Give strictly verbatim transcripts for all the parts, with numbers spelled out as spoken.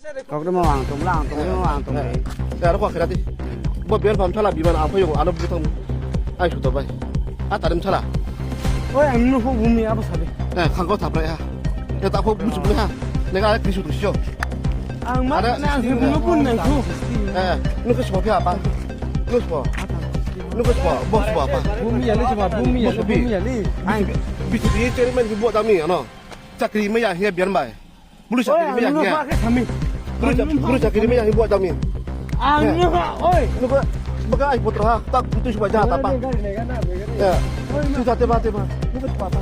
Kokdemo ang tongla, ang tongdemo ang tongla. Eh, aro kok kira di. Bo biar pam thala biman apa yung ano butang. Ai sudah bai. Ah, tarim thala. Oi, ang nung huk bumi apa sabi? Eh, khangko thapra ya. Ya tak huk bumi ha. Nega ada kisu tu sio. Ang ma Ada na ang istimewa. Huk bumi pun nang huk. Eh, nung ke sepo apa? Nung sepo. Nung ke sepo. Bos sepo apa? Bumi ya li coba, bumi ya, Bos sepi. Bumi ya li. Ai, bisa dia cari main buat kami ano. Chakri maya hia biar bai. Bulu sakiri maya hia. Bulu sakiri maya hia buat kami. Oi. Nuka baka ai putra ha tak putus baja ha tapa. Ya. Susah teba teba. Nuka tapa.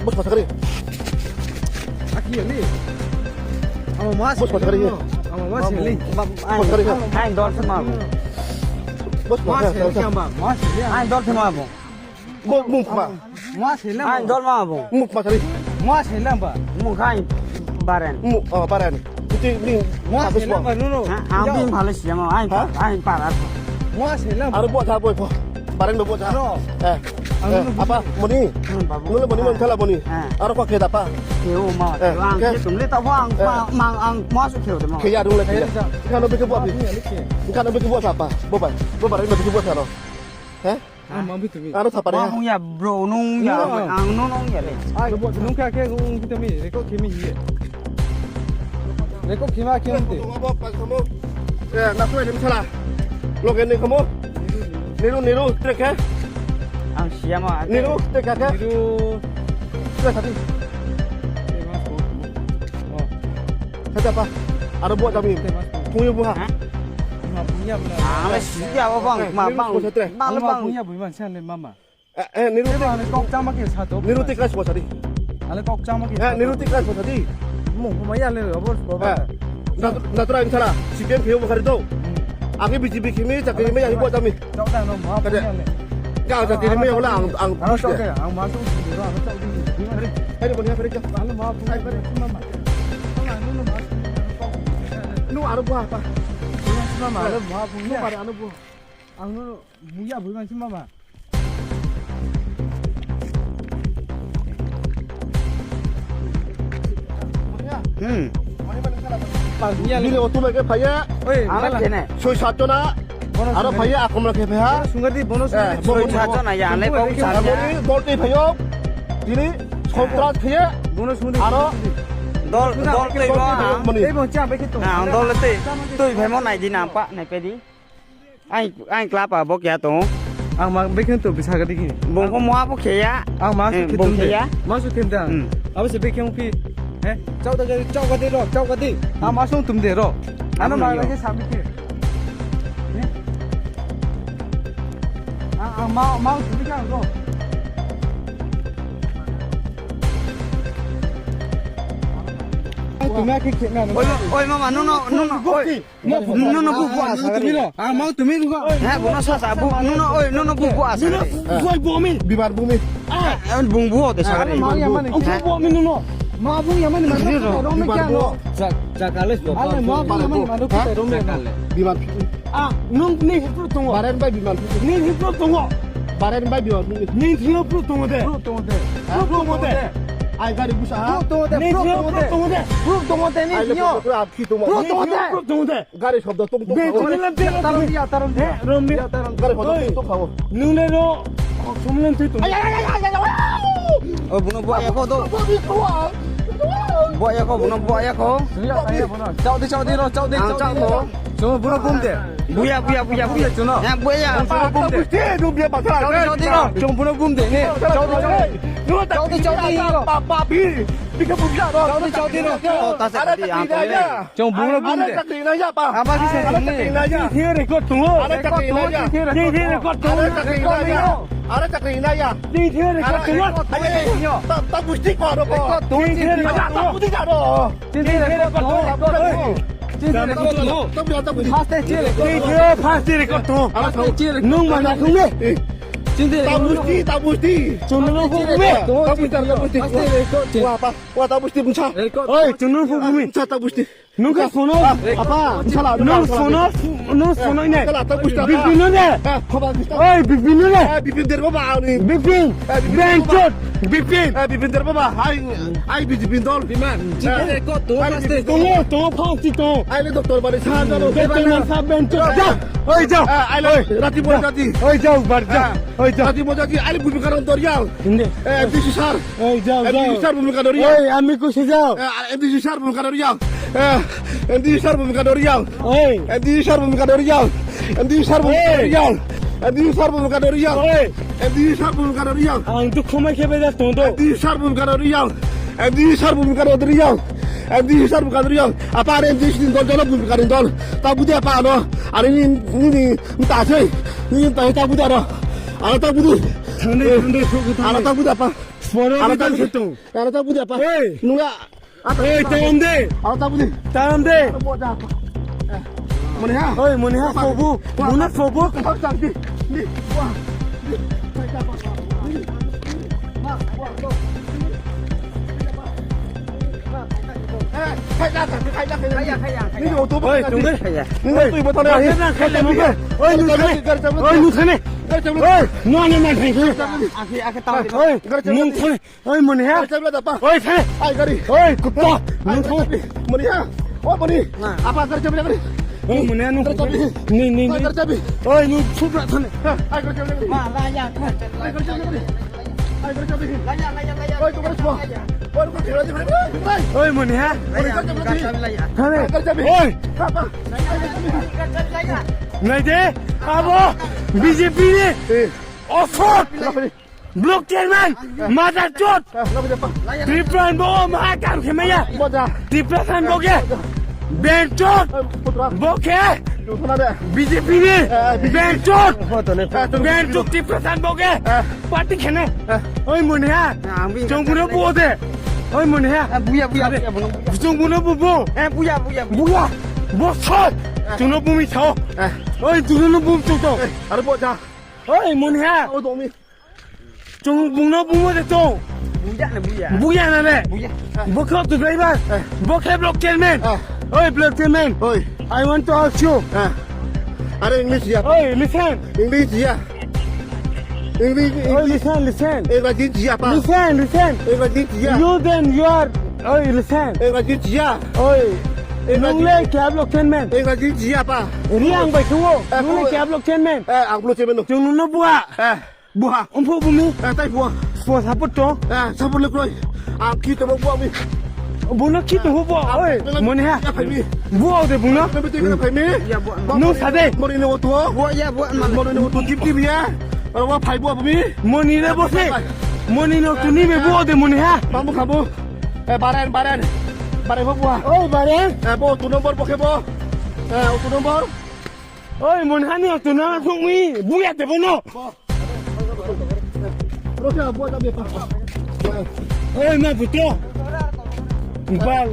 Bos pasakari. Aki ya li. Bos pasakari. Bos pasakari. Ai dor sama. Bos pasakari. Ai dor sama. Bo mung pha. Mo se lang. Ai dol ma bo. Mung pha sari. Mo se lang ba. Mung khai baren. Mu oh baren. Iti ni. Mo se lang ba nuno. Ang bing phale siya mo ai ai para. Mo se lang. Aro bo tha bo pho. Baren bo tha. Eh. Apa moni? Nule moni mon khala moni. Aro ko kheda pa. Keu ma. Ang ke tumle ta bo ang ma ang ma su keu de ma. Khe ya rung le khe. Khano beke bo abi. Khano beke bo sa pa. Bo ba. Bo ba ro beke bo sa ro. He? Ang mang bitu mi. Aro thapare. Wah, ya bro, nung ya, ang no nung ya le. Ai, nung kya kya nung kita mi, reko kimi ye. Reko kima kya nte. Eh, na tu ni mthala. Loge ni kamo. Niru niru trek he. Ang siama. Niru trek he. Niru. Trek hati. Hata pa. Aro buat kami. Punya buha. Ang le sigi abo bang, ma bang. Bang le bang. Punya bui man san le mama. Eh, eh, niru te. Ale kok chama ke sato. Niru te class bosari. Ale kok chama ke. Eh, niru te class bosari. Mo ma ya le abo baba. Natura insala. C P M ke mo khari do. Agi B J P kimi chakri me ya hi buat kami. Chok da no ma. Ka chakri me ya wala ang ang. Ang chok da ang ma chok. Hari bani hari ka. Ale ma. Ai bani mama. Nu aro buha pa. Mama, ale ma punya. Anu buha. Ang no buya bui man mama. Hmm. Bini otu mai ke phaya. Oi, ala kene. Soi sat jona. Aro phaya akom rakhe phaya. Sungadi bono sungadi. Soi sat jona ya, ale kok sat jona. Dol te phayo. Tini kontrak phaya. Bono sungadi. Aro dol dol te bo. Ei bo cha be kitu. Dol te. Tui phemo nai di nampa nai pedi. Ai ai klapa bo kya to. Ang ma bekhen to bisa gadi ki. Bongko mo abo kheya. Ang ma su khitum de. Ma su khitum de. Abo se bekhen phi. He? Chau da gadi, chau gadi ro, chau gadi. Ang ma sung tum de ro. Ano ma ke sami ke. Ang ma ma tu ka ro. Oi mama, no no no no. Oi. No no bu bu anu tumi lo. Ah, mau tumi lo. He, bono sa sa bu. No no oi, no no bu bu asa. Boi bomi. Bibar bumi. Ah, bung bu de sa. Ma ya mani. Bu bomi no no. Ma bu ya mani ma. Bibar bu. Sa sa kale. Ale ma bu ya mani ma. Bibar. Ah, nung ni hipru tungo. Baren bai bibar. Ni hipru tungo. Baren bai bibar. Ni hipru tungo de. Hipru tungo de. Ai gari busa. Hipru tungo de. Ni hipru tungo de. Hipru tungo de ni. Hipru tungo de. Hipru tungo de. Gari shobdo tung tung. Be chini lan te tarom dia tarom dia. Rom dia tarom. Gari shobdo tung tung khao. Nung le no. Sum lan te tung. Ay ay ay ay ay. O buno bo ya ko do. Bo bi ko. Bo ya ko buno bo ya ko. Chau di chau di ro chau di chau di. Chau buno bum de. Buya buya buya buya chuno. Ya buya. Buno bum de. Te du bia ba. Chau di chau di ro. Chau buno bum de. Chau di chau di. Chau di chau di ro. Papa bi. Bika buya ro. Chau di chau di ro. O ta sa di ang. Chong bung lo bung de. Chakri na ya pa. Ama ki se ni. Chakri na ya. Ni the record tungo. Are chakri na ya. Ni the record tungo. Are chakri na ya. Are chakri na ya. Ni the record tungo. Ta ta busti ko ro ko. Ni the record tungo. Ni the record tungo. Ni the record tungo. First day chile. Ni the first day record tungo. Nung mana tungo. Chwng de record. Tabusti, tabusti. Chwng no phobumi. Tabusti, tabusti. Aste record. Wa, pa, wa, tabusti, bwsa. Record. Oi, chwng no phobumi. Bwsa, tabusti. Nwng khe sono, apa? Bwsa la, nwng sono, nwng sono ne. Bwsa la, tabusti. Bipin no ne. Oi, Bipin no ne. Bipin der baba ani. Bipin. Bipin. Bipin. Bipin der baba. Hai, hai, Bipin dol. Biman. Chwng de record. Tongo, tongo, phansi tongo. Ai le doctor bari sa jalo. Doctor man sa bench. Ja. Oi, ja. Ai le rati bo rati. Oi, ja, bar ja. Oi, ja. Rati bo rati. Ai le bumi karon dorial. Hindi. Eh, M D C sir. Oi, ja, ja. M D C sir bumi karon dorial. Oi, ami kusi ja. Eh, M D C sir bumi karon dorial. Eh, M D C sir bumi karon dorial. Oi. M D C sir bumi karon dorial. M D C sir bumi karon dorial. M D C sir bumi karon dorial. Oi. M D C sir bumi karon dorial. Ang tu khumai khe bai da tong do. M D C sir bumi karon dorial. M D C sir bumi karon dorial. M D C sir bumi karon dorial. Apa are M D C ni dol jolo bumi karon dol. Ta budi apa ano. Are ni, ni, ni, ta sei. Ni ta, ta budi ano. Ano ta budi. Thangde, thangde, thangde. Ano ta budi apa. Sporo ano ta budi. Ano ta budi apa. Hey. Nunga. Oi, tam de. Ano ta budi. Tam de. Mani ha? Oi, mani ha, fobu. Mani fobu. Oi, tungde. Oi, oi, nu thane. Oi, nu thane. Oi, nu thane. Oi, nu thane. Oi, mani ha? Gari chabi la da, pa. Oi, thane. Ai, gari. Oi, kutta. Ai, gari chabi. Mani ha? O, mani. Apa gari chabi la, gari? Oi, mani ha, nu. Gari chabi. Ni, ni, ni. Ai, gari chabi. Oi, nu, supra thane. Ai, gari chabi la, gari. Ma, la ya, thane. Ai, gari chabi la, gari. Ai, gari chabi. La ya, la ya, la ya. Oi, tu gari chabi. Oi, tu gari chabi. Oi, mani ha? Mani, gari chabi la, gari. Thane. Ai, gari chabi. Oi. Pa, pa. Ai, gari chabi. Nai de, abo, B J P ni. Eh. Osot. Block chairman, mother chot. Tripura bo ma kam khemaya. Tripura san bo ke. Ben chot. Bo ke. B J P ni. Ben chot. Ben chot Tripura san bo ke. Party khene. Oi mone ha. Chong buno bo de. Oi mone ha. Buya, buya, buya, buya. Chong buno bo bo. Eh, buya, buya, buya. Buya. Bo sot. Chong no bumi sao. Oi chong no bum chong to. Are bo ja. Oi mone ha. O domi. Chwng bungno bumo de chwng. Buya na buya. Buya na le. Buya. Bo khe auto driver. Eh. Bo khe block chairman. Eh. Oi block chairman. Oi. I want to ask you. Eh. Are English ya. Oi listen. English ya. English, oi English. Listen, listen. English ya pa. Listen, listen. English ya. You then you are. Oi listen. English ya. Oi. English. Nung le khe block chairman. English ya pa. Ri ang bai khuo. Eh, nung le khe block chairman. Eh, ang block chairman no. Chwng nung no bua. Eh. Buha. Umphu bumi. Eh, tai buha. Spo support to. Eh, support le kroi. Ang ki temo buha mi. Buno ki temo buha. Oi, mone ha. Ya phai mi. Buha de buno. Kami tu kena phai mi. Ya buha. No sade. Moni no tu. Buha ya buha ma. Moni no tu tip tip ya. Aro wa phai buha mi. Moni le bose. Moni no tu ni me buha de mone ha. Mamu khamu. Eh, baren baren. Baren buha. Oi, baren. Eh, bo tu number bo khe bo. Eh, tu number. Oi, mone ha ni tu na thung mi. Buya de bono. Oi, ma puto. Bal.